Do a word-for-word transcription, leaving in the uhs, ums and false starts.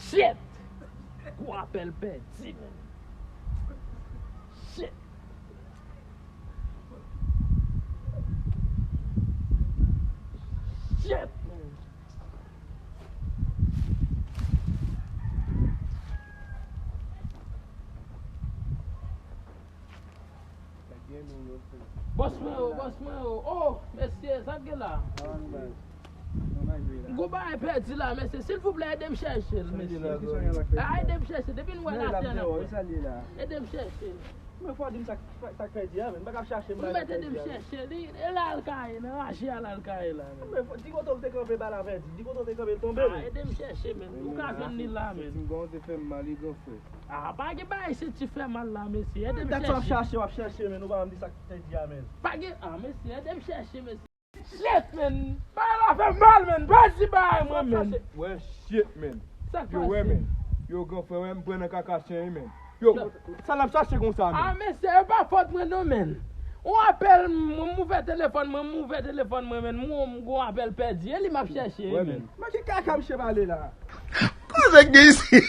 Shit! Gwo apèl pèdi, man. Shit! Shit, man. Bòs mwen yo, bòs mwen yo. Oh, mesye, sa k gen la? Gwo bagay pèdi la, mesye. Silvouplè, ede m chèche l, mesye. Ah, ede m chèche. Depi n wè l atè nan pwen. Ede m chèche l. Men fò di m sa k, sa k pèdi a, men. M pa ka ap chache m. Ou mèt ede m chèche li. E la l ka ye, nan raje a la l ka ye la, men. Men fò, di kote w te kanpe, bal la pèdi. Di kote w te kanpe, l tonbe. Ah, ede m chèche, men. Ou ka jwenn li la, men. Ti m gon te fè m mal, li gon frè. Ah, pa gen bagay senti fè mal la, mesye. Ede m chèche. Dat sa w ap chache, w ap chache, men. Ou pa janm di sa k pèdi a, men. Pa gen, ah, mesye, ede m chèche, mesye. Shit, man! Bagay la fè mal, man! Pèdi bagay mwen, man! Wè shit, man! Sa k pase? Yo, wè, man! Yo, gran frè, wè, m pran nan kaka chen, wi, man! Yo, sa n ap chache konsa, man? Ah, mesye, e pa fòt mwen non, man! Ou apèl mwen, m ouvè telefòn mwen, m ouvè telefòn mwen, man, m gon apèl pèdi, e li m ap chèche, wi, man! Men ki kaka misye pale la? Kòman sa k gen isi?